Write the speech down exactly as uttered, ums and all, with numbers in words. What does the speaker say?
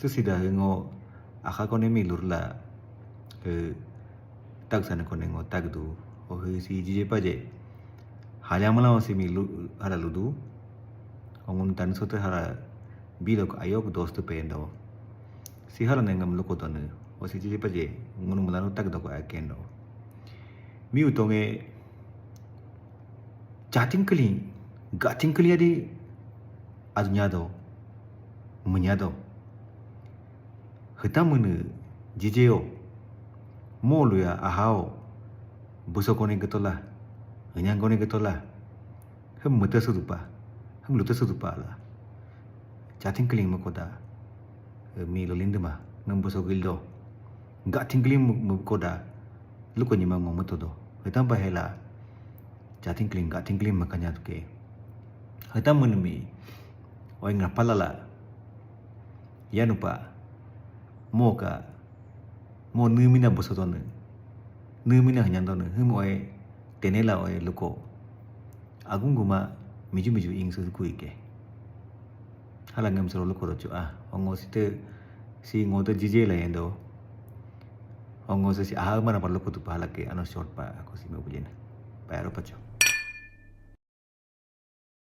Sida ngo aka kone mi lurla, eh, tak sana kone ngo tak du. O si jije paje. Halyamala si mi lu-, hala ludu. Ongun tan sote hala bilok ayok dostu pendo. Si hala nengam luko tone. O si jije paje. Ngun mulanu tak doko akendo. Mi utonge chating keling, gating keling adi adunya do, munya do. Heta mene jijeo, mo luya ahao, buso kone getola, enyang kone getola, hem mete sudupa, hem lute sudupa la. Chating keling mekoda, eh, mi lolindema, ngem buso gildo. Gating keling mekoda, luko nyima ngom metodo. Hetam pa hela, chating keling, gating keling makanya tuke. Hetam menemi, oi ngapalala. Yanupa, mo ka, mo numina bosotone, numina hanyandone, hum oe, tenela oe luko. Agung guma, miju miju ing suku ike. Hala ngem sero luko rocho ah, ongo site, si ngote jije la yendo. Ongo se si aha mana pa luko tu pa hala ke, ano short pa, ako si me bujena. Pa aro pacho.